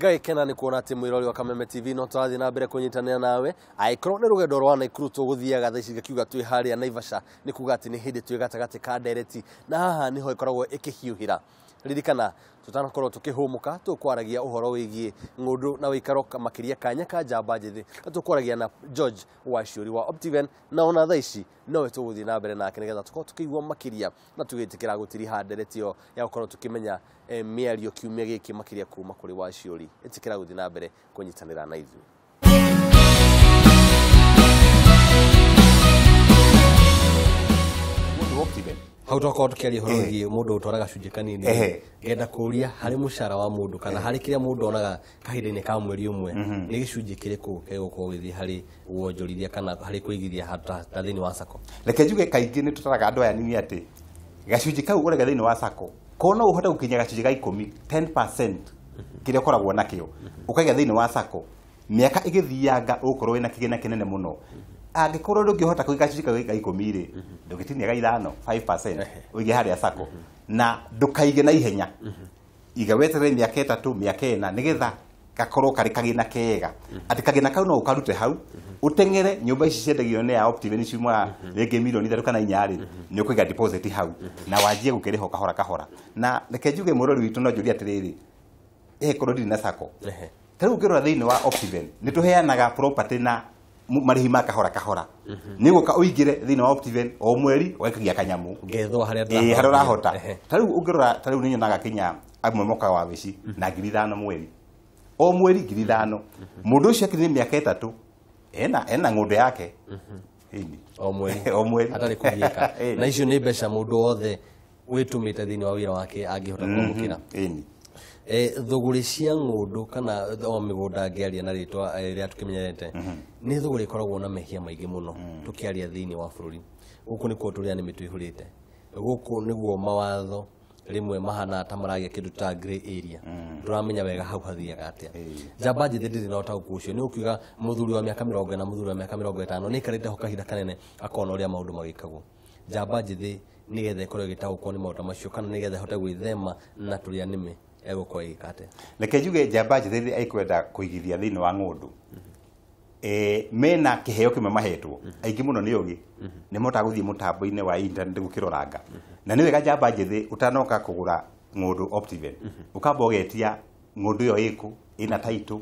Ngagĩkena nĩ kuona atĩ mwĩrori wa Kameme TV no tũrathiĩ na mbere kũnyitanĩra nawe. Angĩkorwo nĩ rũgendo rwa Naikuru tũgũthiaga thaa ici ngakiuga twĩ harĩa Naivasha, nĩ kuga atĩ nĩ hĩndĩ twĩ gatagatĩ ka ndereti, na haha nĩho ĩkoragwo ĩkĩhiũhĩra. Ririkana tutanakorwo tukĩhũmũka tũkwaragia ũhoro wĩgiĩ ng'ũndũ na wĩikaro makĩria kanya ka njamba njĩthĩ, na tũkwaragia na George Waciũri wa Optiven, na ona thaa ici nowe tũgũthiĩ na mbere nake nĩgetha tũkorwo tũkĩigua makĩria na tũgĩtĩkĩra gũtiriha ndereti ĩyo ya gũkorwo tũkĩmenya mĩario kiumia gĩkĩ makĩria kuma kũrĩ Waciũri. Ĩtĩkĩra gũthiĩ na mbere kũnyitanĩra na ithuĩ. Hau twakorwo tũkĩaria ũhoro wĩgiĩ mũndũ ũtwaraga gacunjĩ kanini, ngenda kũria harĩ mũcara wa mũndũ kana harĩ kĩrĩa mũndũ onaga kahinda-inĩ ka mweri ũmwe, nĩ gĩcunjĩ kĩrĩkũ gĩgũkorwo gĩthiĩ harĩ wonjorithia kana harĩ kũigithia ta thĩinĩ wa sacco? Reke njuge kaingĩ nĩ tũtaraga andũ aya nini atĩ gacunjĩ kau ũraiga thĩinĩ wa sacco, korwo no ũhote gũkinya gacunjĩ ga 10, 10% kĩrĩa ũkoragwo nakĩo ũkaiga thĩinĩ wa sacco, mĩaka ĩgĩthianga ũgũkorwo wĩna kĩgĩna kĩnene mũno. Angĩkorwo ndũngĩhota kũiga gacunjĩ kau ga 10 rĩ, ndũngĩtinia ga 5, 5% ũige harĩa sacco, na ndũkaige na ihenya, iga weterere mĩaka 3, mĩaka 4 nĩgetha gakorwo karĩ kagĩna kega, atĩ kagĩna kau no ũkarute hau ũteng'ere nyũmba ici ciendagio nĩ ya Optiven ciumaga rĩngĩ milioni 3 kana 4 rĩ, nĩ ũkũiga deposit hau na wanjie gũkĩrĩha kahora kahora. Na reke njuge mũrori witũ no njũrie atĩrĩrĩ, korwo ndirĩ na sacco, ta rĩu ũngĩrora thĩinĩ wa Optiven nĩ tũheanaga property na marĩhi ma kahora kahora, nĩ gũka ũingĩre thĩinĩ wa Optiven o mweri ũgaikagia kanyamũ ngethwo harĩa harĩa ũrahota. Ta rĩu ũngĩrora, ta rĩu nĩ nyonaga kinya amwe mokaga wabici na 5,000 mweri, o mweri 5,000. Mũndũ ũcio akinyia mĩaka 3 ena ng'ũndũ yake o mweri, o mweri atarĩ kũgiĩka. Na icio nĩ mbeca mũndũ wothe wĩtũmĩte thĩinĩ wa wĩra wake angĩhota kwamũkĩra. Thũgũrĩ cia ng'ũndũ kana o mĩgũnda ngĩaria na rĩtwa rĩrĩa tũkĩmenyerete, nĩ thũgũrĩ ĩkoragwo na mehia maingĩ mũno tũkĩaria thĩinĩ wa bũrũri. Gũkũ nĩkuo tũrĩa nĩmĩ tũihũrĩte, gũkũ nĩguo mawatho rĩmwe mahana ta maragĩa kĩndũ ta grey area, ndũramenya wega hau hathiaga atĩa. Njamba njĩthĩ ndĩrĩ na ũtaũku ũcio, nĩ ũkiuga mũthuri wa mĩaka 40, mũthuri wa mĩaka 50 nĩ aikarĩte ho kahinda kanene akona ũrĩa maũndũ magĩkagwo. Njamba njĩthĩ nĩgetha ĩkorwo ĩgĩtaũkwo nĩ maũndũ macio kana nĩgetha ĩhote gwĩthema na tũrĩa nĩmĩ egũkorwo ĩgĩka atĩa? Reke njuge njamba njĩthĩ rĩrĩa ĩkwenda kũigithia thĩinĩ wa ng'ũndũ, mena kĩheo kĩmwe mahetwo aingĩ mũno nĩ ũgĩ, nĩ mahotaga gũthiĩ mũtambo-inĩ wa internet gũkĩroranga. Na nĩ wega njamba njĩthĩ ũtanoka kũgũra ng'ũndũ Optiven, ũkamba ũgetia ng'ũndũ ĩyo ĩkũ, ĩna title,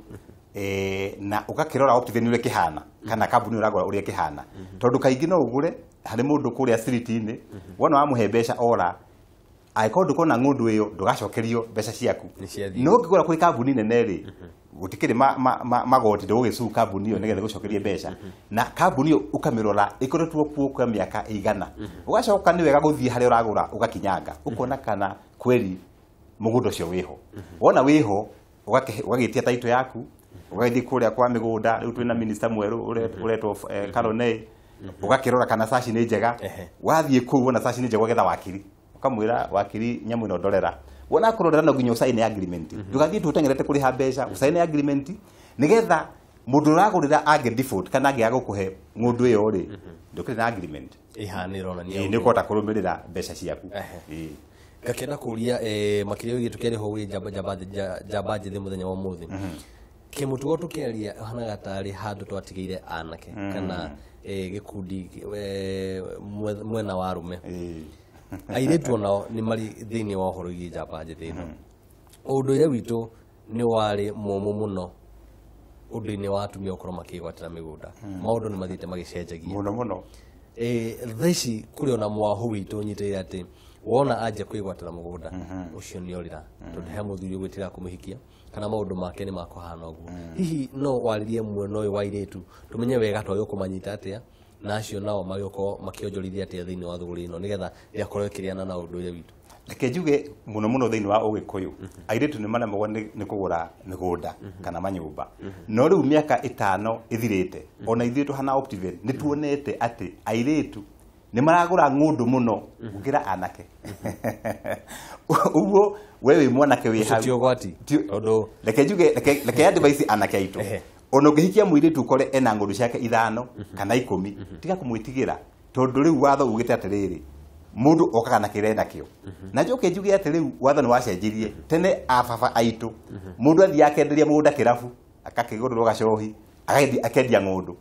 na ũgakĩrora Optiven ũrĩa ĩkĩhana kana kambuni ũragũra ũrĩa ĩkĩhana, tondũ kaingĩ no ũgũre harĩ mũndũ kũrĩa street-inĩ, wona wamũhe mbeca ora, angĩkorwo ndũkona ng'ũndũ ĩyo ndũgacokerio mbeca ciaku. No ũngĩgũra kwĩ kambuni nene rĩ, gũtikĩrĩ magoti, ndũgũgĩcuu kambuni ĩyo nĩgetha ĩgũcokerie mbeca, na kambuni ĩyo ũkamĩrora ĩkoretwo kuo kwa mĩaka ĩigana. Ũgacoka nĩ wega gũthiĩ harĩa ũragũra ũgakinyanga, ũkona kana kweri mũgũnda ũcio wĩho. Wona wĩho ũgagĩtia title yaku, ũgagĩthiĩ kũrĩa kwa mĩgũnda. Rĩu twĩna minister mwerũ ũretwo Karone, ũgakĩrora kana search nĩ njega. Wathiĩ kũu wona search nĩ njega ũgetha wakiri, ũkamwĩra wakiri nyamũ ĩno ndorera. Wona akũrorera no nginya ũcaine agreement, ndũgathiĩ tu ũteng'erete kũrĩha mbeca, ũcaine agreement nĩgetha mũndũ ũragũrĩra angĩ default kana angĩaga gũkũhe ng'ũndũ ĩyo rĩ, ndũkĩrĩ na agreement ĩhana ĩronania nĩ ũkũhota kũrũmĩrĩra mbeca ciaku. Ngakĩenda kũria makĩria wĩgiĩ tũkĩaria ũhoro wĩgiĩ njamba njĩthĩ mũthenya wa ũmũthĩ, kĩmũtugo tũkĩaria ũhanaga tarĩ handũ twatigĩire anake kana gĩkundi mwena wa arũme. Airĩtu onao nĩ marĩ thĩinĩ wa ũhoro wĩgiĩ njamba njĩthĩ ĩno. Ũndũire witũ nĩ warĩ mũmũ mũno ũndũ-inĩ wa atumia gũkorwo makĩgwatĩra mĩgũnda. Maũndũ nĩ mathiĩte magĩcenjagia mũno mũno. Thaa ici kũrĩ ona mwahũ witũ ũnyitĩrĩire atĩ wona anjia kwĩgwatĩra mũgũnda ũcio nĩ orĩra, tondũ he mũthuri ũgwĩtĩra kũmũhikia kana maũndũ make nĩ makũhana ũguo. Hihi no warĩrie mwena ũyũ wa airĩtu tũmenye wega twagĩrĩirwo kũmanyita atĩa, na acio nao magĩkorwo makĩonjorithia atĩa thĩinĩ wa thũgũrĩ ĩno nĩgetha ĩgakorwo ĩkĩrĩana na ũndũire witũ? Reke njuge mũno mũno thĩinĩ wa ũgĩkũyũ airĩtu nĩ maremagwo nĩ kũgũra mĩgũnda kana manyũmba, no rĩu mĩaka 5 ĩthirĩte ona ithuĩ tũhana Optiven nĩ tuonete atĩ airĩtu nĩ maragũra ng'ũndũ mũno gũkĩra anake. Ũguo we wĩ mwanake wĩ hau ti ũgwati, tondũ reke njuge, reke advice anake aitũ, ona ũngĩhikia mũirĩtu ũkore ena ng'ũndũ ciake 5 kana 10, tiga kũmwĩtigĩra, tondũ rĩu watho ugĩte atĩrĩrĩ, Mũndũ okaga na kĩrĩa enakĩo. Na njoke njuge atĩ rĩu watho nĩ wacenjirie. Tene ababa aitũ mũndũ athiaga akenderia mũgũnda kĩrabu, akakĩgũrĩrwo gacohi, akendia ng'ũndũ.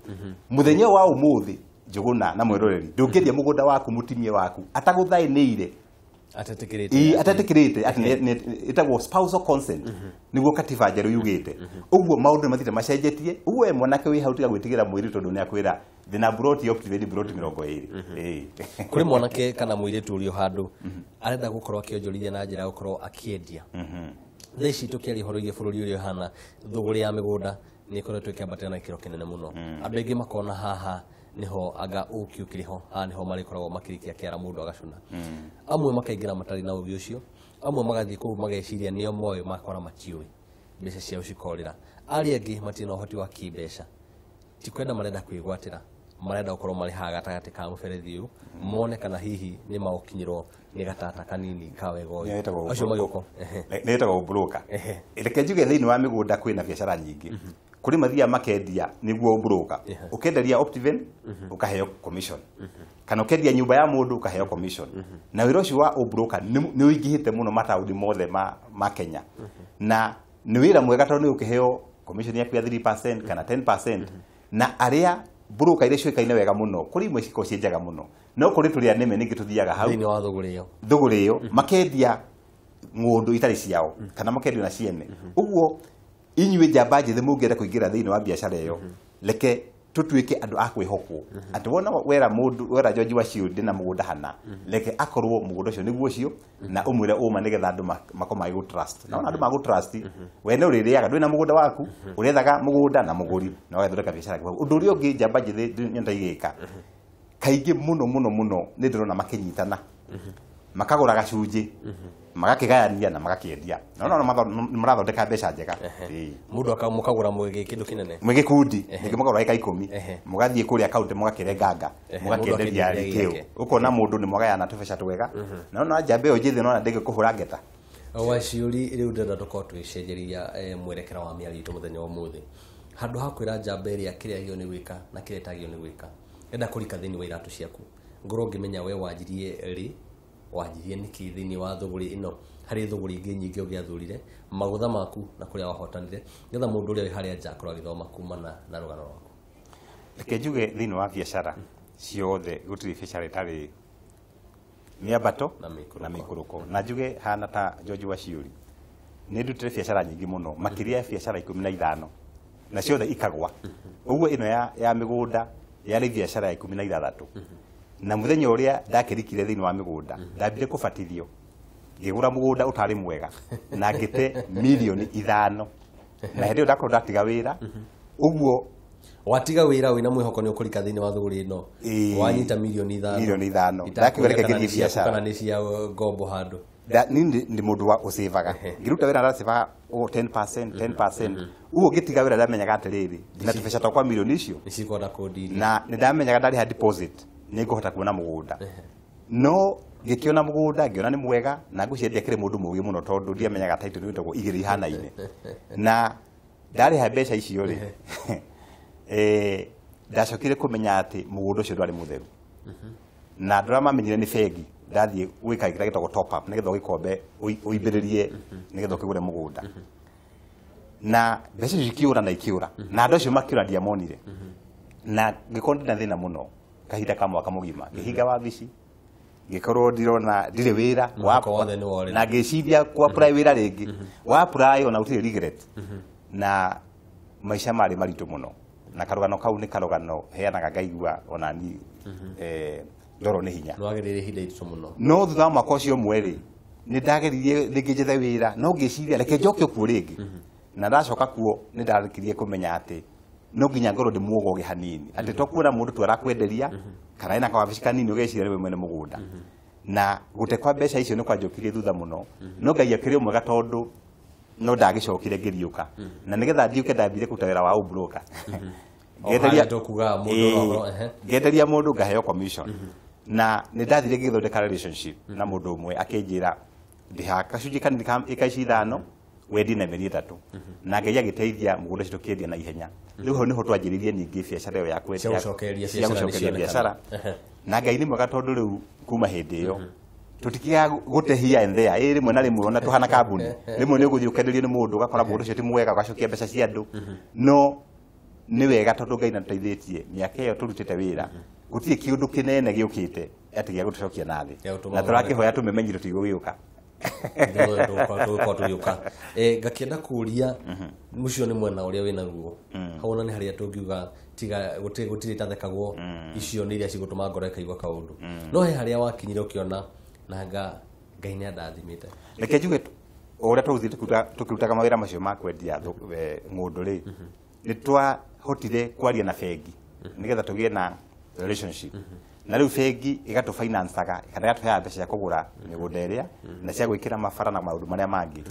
Mũthenya wa ũmũthĩ Njũgũna na mwĩroreri, ndũngĩendia mũgũnda waku mũtumia waku atagũthaĩnĩire, atetĩkĩrĩte, atetĩkĩrĩte atĩ ĩtagwo spousal consent, nĩguo katiba njerũ yugĩte. Ũguo maũndũ nĩ mathiĩte macenjetie. Ũguo we mwanake wĩ hau tiga gwĩtigĩra mũirĩtu tondũ nĩ akwĩra ndĩna buroti Optiven buroti 20. Kũrĩ mwanake kana mũirĩtu ũrĩ o handũ arenda gũkorwo akĩonjorithia na njĩra ya gũkorwo akĩendia. Thaa ici tũkĩaria ũhoro wĩgiĩ bũrũri ũrĩa ũhana, thũgũrĩ ya mĩgũnda nĩ ĩkoretwo ĩkĩambatĩra na gĩkĩro kĩnene mũno. Andũ aingĩ makona haha niho anga ũki ũkĩrĩ ho, haha niho marĩkoragwo makĩrikia kĩara mũndũ agacũna. Amwe makaingĩra matarĩ na ũgĩ ũcio, amwe magathiĩ kũu mageciria nĩo moĩ, makora matiũĩ, mbeca ciao cikorĩra. Arĩa angĩ matirĩ na ũhoti wa kĩmbeca, ti kwenda marenda kwĩgwatĩra, marenda gũkorwo marĩ haha gatagatĩ ka mũberethi ũyũ, mone kana hihi nĩ magũkinyĩrwo nĩ gatata kanini ka wega ũyũ. Acio magĩũka. Nĩ ĩtagwo broker. Reke njuge thĩinĩ wa mĩgũnda kwĩna biacara nyingĩ. Kũrĩ mathiaga makendia nĩguo broker. Ũkenderia Optiven ũkaheo commission. Kana ũkendia nyũmba ya mũndũ ũkaheo commission. Na wĩra ũcio wa broker nĩ ũingĩhĩte mũno mataũni mothe ma Kenya. Na nĩ wĩra mwega tondũ nĩ ũkĩheo commission yaku ya 3% kana 10%. Na arĩa broker iria ciũĩkaine wega mũno, kũrĩ imwe cikoragwo ciĩ njega mũno. No kũrĩ tũrĩa nĩme ningĩ tũthiaga hau thĩinĩ wa thũgũrĩ ĩyo. Thũgũrĩ ĩyo makendia ng'ũndũ itarĩ ciao kana makendio na ciene. Ũguo inyuĩ njamba njĩthĩ mũngĩenda kũingĩra thĩinĩ wa biacara ĩyo, reke tũtuĩke andũ a kwĩhokwo. Atĩ wona wera mũndũ, wera George Waciũ ndĩna mũgũnda hana, reke akorwo mũgũnda ũcio nĩguo ũcio, na ũmwĩre ũma nĩgetha andũ makorwo magĩgũ trust. Na wona andũ magũ trust, we nĩ ũrĩrĩaga, ndũrĩ na mũgũnda waku, ũrethaga mũgũnda na mũgũri, na ũgathondeka biacara yaku. Ũndũ ũrĩa ũngĩ njamba njĩthĩ nyenda igĩka, kaingĩ mũno mũno mũno nĩ ndĩrona makĩnyitana, makagũra gacunjĩ, magakĩgayania na magakĩendia. Na no marathondeka mbeca njega. Mũndũ akamũkagũra mwĩ kĩndũ kĩnene, mwĩ gĩkundi, ningĩ mũkagũra ĩka 10, mũgathiĩ kũrĩa kaunti mũgakĩrenganga, mũgakĩenderia retail. Ũkona mũndũ nĩ mwagayana tũbeca twega. Na no njamba ĩyo njĩthĩ nona ndĩngĩkũhũra ngeta. Waciũri rĩu ndĩrenda tũkorwo tũgĩcenjeria mwerekera wa mĩario itũ mũthenya wa ũmũthĩ. Handũ ha kwĩra njamba ĩrĩa kĩrĩa agĩrĩirwo nĩ gwĩka na kĩrĩa ĩtagĩrĩirwo nĩ gwĩka, enda kũrika thĩinĩ wa iratũ ciaku, ngorwo ngĩmenya we wanjirie rĩ, wanjirie nĩkĩ thĩinĩ wa thũgũrĩ ĩno, harĩ thũgũrĩ ingĩ nyingĩ ũngĩathurire, magũtha maku na kũrĩa wahotanire, nĩgetha mũndũ ũrĩa wĩ harĩa nja akorwo agĩthoma kumana na rũgano rwaku. Reke njuge thĩinĩ wa biacara ciothe gũtirĩ biacara ĩtarĩ mĩambato na mĩikũrũko. Na njuge hana ta George Waciũri, nĩ ndutire biacara nyingĩ mũno, makĩria ya biacara 15, na ciothe ikagwa. Ũguo ĩno ya mĩgũnda yarĩ biacara ya 16. Na mũthenya ũrĩa ndakĩrikire thĩinĩ wa mĩgũnda, ndambire kũbatithio, ngĩgũra mũgũnda ũtarĩ mwega na ngĩte mirioni 5. Na hĩndĩ ĩyo ndakorwo ndatiga wĩra. Ũguo watiga wĩra wĩna mwĩhoko nĩ ũkũrika thĩinĩ wa thũgũrĩ ĩno, wanyita mirioni 5. Mirioni 5. Ndakiuga reke ngĩthiĩ biacara. Kana nĩ cia ngombo handũ. Niĩ nĩ mũndũ wa ũcĩvaga. Ngĩruta wĩra ndacĩvaga 10%, 10%. Ũguo ngĩtiga wĩra ndamenyaga atĩrĩrĩ, ndĩna tũbeca twakwa mirioni icio. Nĩ cikwenda kũndiria. Na nĩ ndamenyaga ndarĩha deposit nĩ ngũhota kuona mũgũnda. No ngĩkĩona mũgũnda, ngĩona nĩ mwega, na ngwĩciria ndiakĩrĩ mũndũ mũũgĩ mũno tondũ ndiamenyaga title nĩ ĩtagwo igĩrĩ ihanaine. Na ndarĩha mbeca icio rĩ, ndacokire kũmenya atĩ mũgũnda ũcio ndwarĩ mũtheru. Na andũ arĩa mamenyire nĩ bengi, ndathiĩ gwĩka kĩrĩa gĩtagwo top up nĩgetha ũgĩkombe ũimbĩrĩrie nĩgetha ũkĩgũre mũgũnda. Na mbeca icio ikĩũra na ikĩũra. Na andũ acio makĩũra ndiamonire. Na ngĩkorwo ndĩna thĩna mũno kahinda ka mwaka mũgima, ngĩhinga wabici, ngĩkorwo ndirona ndirĩ wĩra, na ngĩciria ku apply wĩra rĩngĩ. Wa apply ona gũtirĩ regret. Na maica marĩ maritũ mũno. Na karũgano kau nĩ karũgano heanaga ngaigua ona ni ndoro nĩ hinya. Nĩwageririe ihinda iritũ mũno. No thutha wa mwaka ũcio ũmwe rĩ, nĩ ndageririe rĩngĩ njethe wĩra, no ngĩciria reke njoke kuo rĩngĩ. Na ndacoka kuo nĩ ndarĩkirie kũmenya atĩ no nginya ngorwo ndĩ muogoge hanini. Atĩ to kuona mũndũ tu arakwenderia, kana ena kawabici kanini ũgeciria nĩwe mwene mũgũnda. Na gũte kwa mbeca icio nĩ kwanjokirie thutha mũno. No Ngai akĩrĩ mwega tondũ no ndagĩcokire ngĩriũka. Na nĩgetha ndiũke ndambire kũruta wĩra wa ũbroka. Ngenderia mũndũ ngaheo commission. Na nĩ ndathire ngĩthondeka relationship na mũndũ ũmwe akĩnjĩra ndĩha gacunjĩ kanini ka ĩka ici 5, Wendie na mĩeri 3 na Ngai agĩteithia mũgũnda ũcio tũkĩendia na ihenya. Rĩu hau nĩho twanjĩrĩirie ningĩ biacara ĩyo ya kwendia, Cia gũcokereria cia biacara gũcokereria nĩcionekana. biacara. Na Ngai nĩ mwega tondũ rĩu kuma hĩndĩ ĩyo tũtikiaga gũte here and there. Ĩ rĩmwe na rĩmwe ona tũhana kambuni, rĩmwe nĩ ũgũthiĩ ũkenderio nĩ mũndũ ũgakora mũndũ ũcio ti mwega, ũgacokia mbeca cia andũ. No nĩ wega tondũ Ngai nĩatũteithĩtie mĩaka ĩyo tũrutĩte wĩra, gũtirĩ kĩũndũ kĩnene gĩũkĩte atĩ gĩa gũtũcokia na thĩ, Gĩa gũtũma na tũrakĩhoya tũmemenyire tũtigũgĩũka. Tũgũkorwo tũgĩũka. Ngakĩenda kũria ũcio nĩ mwena ũrĩa wĩna ruo hau, ona nĩ harĩa tũngiuga tiga gũtirĩ itathekagwo, icio nĩ iria cigũtũma ngoro ĩkaigua kaũndũ. No he harĩa wakinyire ũkĩona nanga Ngai nĩ andathimĩte. Reke njuge o ũrĩa tũgũthiĩ tũkĩrutaga mawĩra macio ma kwendia ng'ũndũ rĩ, nĩ twahotire kwaria na bengi nĩgetha tũgĩe na relationship, na rĩu bengi ĩgatũfinancaga kana ĩgatũheaga mbeca cia kũgũra mĩgũnda ĩrĩa na cia gwĩkĩra mabara na maũndũ marĩa mangĩ,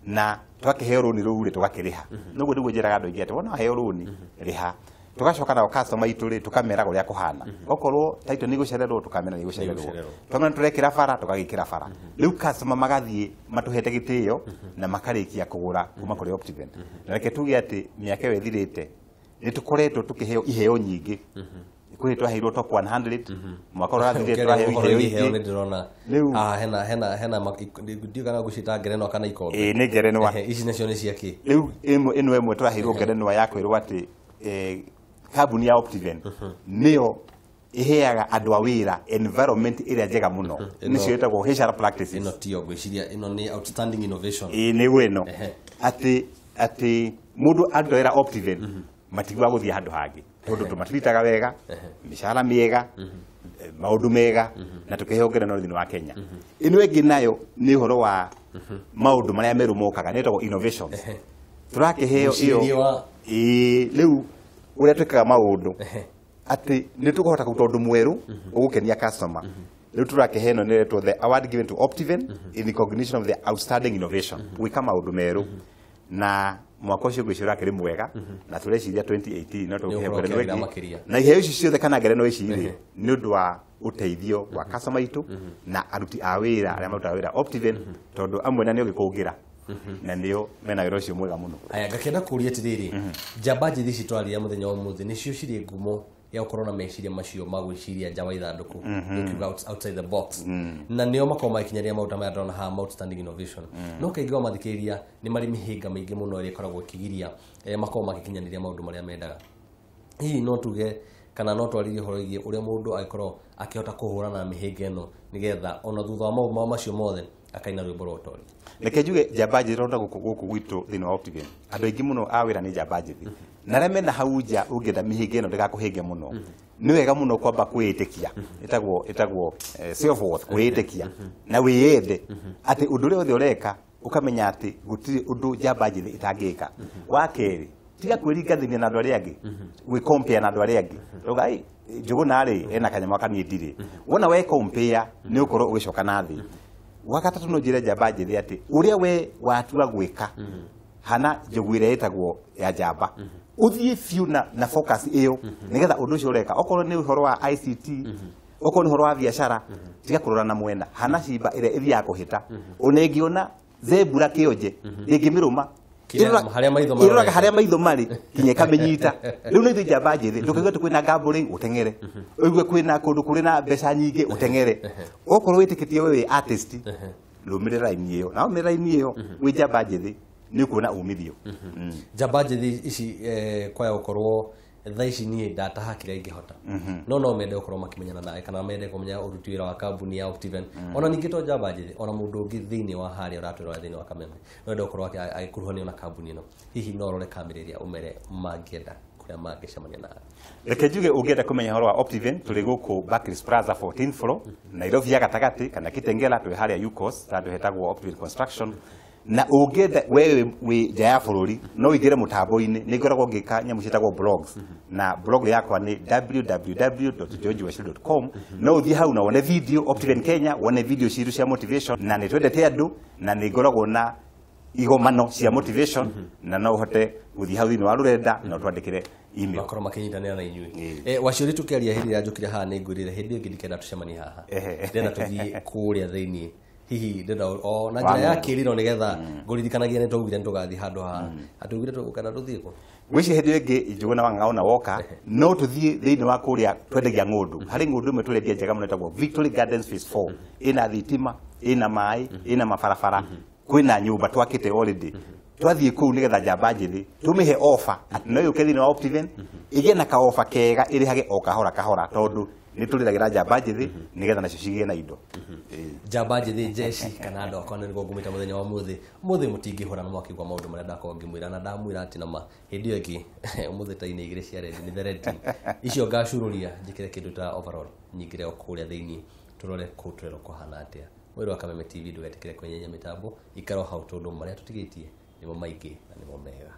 na twakĩheo rũni rũu rĩ, tũgakĩrĩha. Noguo nĩguo njĩraga andũ aingĩ atĩ wona waheo rũni, rĩha. Tũgacoka nao customer itũ rĩ, tũkameraga ũrĩa kũhana. Okorwo title nĩ ĩgũcererwo, tũkamera nĩ ĩgũcererwo. Nĩ ĩgũcererwo. Twamera tũrekĩra bara, tũgagĩkĩra bara. Rĩu customer magathiĩ matũhete gĩtĩo na makarĩkia kũgũra kuma kũrĩ Optiven. Na reke tuge atĩ mĩaka ĩyo ĩthirĩte nĩ tũkoretwo tũkĩheo iheo nyingĩ. Kwĩ twaheirwo top 100 mwaka ũrĩa ũrathirire, Ũkĩaria tũraheo ũhoro iheo wĩgiĩ iheo ingĩ. nĩ ndĩrona Rĩu- hena ndiũĩ kana ngũciĩta ngerenwa kana ikombe. Ĩĩ, nĩ ngerenwa. Ehe, ici nacio nĩ cia kĩ? Rĩu ĩno ĩmwe tũraheirwo ngerenwa ya kwĩrwo atĩ kambuni ya Optiven nĩyo ĩheaga andũ a wĩra environment ĩrĩa njega mũno, nĩcio ĩtagwo HR practices. Ĩno tiyo ngwĩciria, ĩno nĩ outstanding innovation. Ĩĩ, nĩguo ĩno. Ehe. Atĩ mũndũ aruta wĩra Optiven matiguaga gũthiĩ handũ hangĩ tondũ tũmatiritaga wega, mĩcara mĩega, maũndũ mega, na tũkĩheo ngerenwa thĩinĩ wa Kenya. Ĩno ĩngĩ nayo nĩ ũhoro wa maũndũ marĩa merũ mokaga, nĩ ĩtagwo innovations. Tũrakĩheo Mwĩcirĩrie ĩyo. Ĩĩ, rĩu ũrĩa twĩkaga maũndũ atĩ nĩ tũkũhota kũruta ũndũ mwerũ ũgũkenia customer. Rĩu tũrakĩheo ĩno nĩ ĩretwo the award given to Optiven in recognition of the outstanding innovation, gwĩka maũndũ merũ. Na mwaka ũcio ngwĩciria ũrakĩrĩ mwega, na tũreciria 2018 no tũkĩheo Nĩ ũgũkorwo ngerenwa ũkĩagĩra ĩngĩ. makĩria. Na iheo ici ciothe kana ngerenwa ici rĩ, nĩ ũndũ wa ũteithio wa customer itũ na aruti a wĩra arĩa marutaga wĩra Optiven, tondũ amwe na nĩo gĩkũngĩra na nĩo mena wĩra ũcio mwega mũno. Aya, ngakĩenda kũria atĩrĩrĩ, njamba njĩthĩ ici twaria mũthenya wa ũmũthĩ nĩcio cirĩ ngumo ya gũkorwo na meciria macio ma gwĩciria nja wa ithandũkũ, ũkiuga outside the box, na nĩo makoragwo magĩkinyanĩria maũndũ maya ndĩrona haha ma outstanding innovation. No kaingĩ wamathikĩrĩria nĩ marĩ mĩhĩnga mĩingĩ mũno ĩrĩa ĩkoragwo ĩkĩgiria makorwo magĩkinyanĩria maũndũ marĩa mendaga. Hihi no tuge kana no twarĩrie ũhoro wĩgiĩ ũrĩa mũndũ angĩkorwo akĩhota kũhũrana na mĩhĩnga ĩno nĩgetha ona thutha wa maũndũ macio mothe akaina rwĩmbo rwa ũtori? Reke njuge njamba njĩthĩ tondũ gũkũ gwitũ thĩinĩ wa Optiven andũ aingĩ mũno a wĩra nĩ njamba njĩthĩ, na arĩa mena hau nja. Ũngĩenda mĩhĩnga ĩno ndĩgakũhĩnge mũno, nĩ wega mũno kwamba kwĩĩtĩkia, ĩtagwo self worth, kwĩĩtĩkia na wĩyende, atĩ ũndũ ũrĩa wothe ũreka ũkamenya atĩ gũtirĩ ũndũ njamba njĩthĩ ĩtangĩka. Wa kerĩ, tiga kwĩringanithia na andũ arĩa angĩ, gwĩ compare na andũ arĩa angĩ. Ũga, "Ai, Njũgũna rĩ ena kanyamũ aka niĩ ndirĩ." Wona we compare nĩ ũkorwo ũgĩcoka na thĩ. Wa gatatũ, no njĩre njamba njĩthĩ atĩ ũrĩa we watua gwĩka, hana njogu ĩrĩa ĩtagwo ya njamba, ũthiĩ biũ na focus ĩyo nĩgetha ũndũ ũcio ũreka, okorwo nĩ ũhoro wa ICT, okorwo nĩ ũhoro wa biacara, tiga kũrora na mwena. Hana cimba ĩrĩa ĩthiaga kũhĩta, ona ĩngĩona zebra kĩonje ĩngĩmĩrũma. Harĩa maitho ĩroraga marorete. Harĩa maitho marĩ nginya ĩkamĩnyita. Rĩu nĩ ithuĩ njamba njĩthĩ, ndũkaigua atĩ kwĩna gambling ũteng'ere, ũigue kwĩna kũndũ kũrĩ na mbeca nyingĩ ũteng'ere. Okorwo wĩtĩkĩtie we wĩ artist, rũmĩrĩra raini ĩyo, na warũmĩrĩra raini ĩyo wĩ njamba njĩthĩ nĩ ũkuona umithio. Njamba njĩthĩ ici kwaya gũkorwo thaa ici niĩ ndataha kĩrĩa ingĩhota, no mende gũkorwo makĩmenyana nawe kana mende kũmenya ũruti wĩra wa kambuni ya Optiven. Ona ningĩ to njamba njĩthĩ, ona mũndũ ũngĩ thĩinĩ wa harĩa ũratwĩrora thĩinĩ wa kameme no ende gũkorwo agĩkuruhanio na kambuni ĩno, hihi no ũrore kamera ĩrĩa ũmere mangĩenda kũrĩa mangĩcemania nawe? Reke njuge ũngĩenda kũmenya ũhoro wa Optiven, tũrĩ gũkũ Barclays Plaza 14th floor, Nairobi ya gatagatĩ kana Kitengela, twĩ harĩa UCOS handũ hetagwo Optiven Construction. Na ũngĩenda we wĩ nja ya bũrũri, no ũingĩre mũtambo-inĩ, nĩ ngoragwo ngĩka nyamũ ciĩtagwo blogs, na blog yakwa nĩ www.georgewachiri.com. No ũthiĩ hau na wone video Optiven Kenya, wone video citũ cia motivation, na nĩ twendete andũ na nĩ ngoragwo na igomano cia motivation, na no ũhote gũthiĩ hau thĩinĩ wa rũrenda na ũtwandĩkĩre email. Makorwo makĩnyitanĩra na inyuĩ. Ĩĩ. Waciũri tũkĩaria hĩndĩ ĩrĩa njũkire haha, nĩ ngwĩrire hĩndĩ ĩngĩ ndikenda tũcemanie haha. Ndĩrenda tũthiĩ kũrĩa thĩinĩ. Hihi ndĩrenda o na njĩra ya kĩriro nĩgetha ngũririkanagia nĩ twaugire nĩ tũgathiĩ handũ haha. Atugire kana tũthiĩ kũ? Ngwĩciria hĩndĩ ĩyo ĩngĩ Njũgũna wa Ng'ang'a ona woka no tũthiĩ thĩinĩ wa kũrĩa twendagia ng'ũndũ. Harĩ ng'ũndũ ĩmwe tũrendia njega mũno ĩtagwo Victory Gardens Phase 4. Ĩna thitima, ĩna maĩ, ĩna mabarabara, kwĩna nyũmba twakĩte already. Twathiĩ kũu nĩgetha njamba njĩthĩ tũmĩhe offer atĩ no yũke thĩinĩ wa Optiven ĩgĩe na kaoba kega ĩrĩhage o kahora kahora tondũ nĩ tũrĩragĩra njamba njĩthĩ nĩgetha nacio cigĩe na indo. Njamba njĩthĩ njeci kana andũ akwa nĩguo ngũmĩta mũthenya wa mũthĩ mũthĩ mũtingĩhũra na mwakigua maũndũ marĩa ndakorwo ngĩmwĩra na ndamwĩra atĩ nama hĩndĩ ĩyo ĩngĩ ũmũthĩ ta-inĩ igĩrĩ cia rendi nĩ therendi icio ngacurũria njĩkĩre kĩndũ ta overall nyingĩre o kũrĩa thĩinĩ tũrore kũu tũrerwo kũhana atĩa. Mwĩrĩ wa Kameme TV ndũgetĩkĩre kwenyenya mĩtambo ikara o hau tondũ marĩa tũtigĩtie nĩmo maingĩ na nĩmo mega.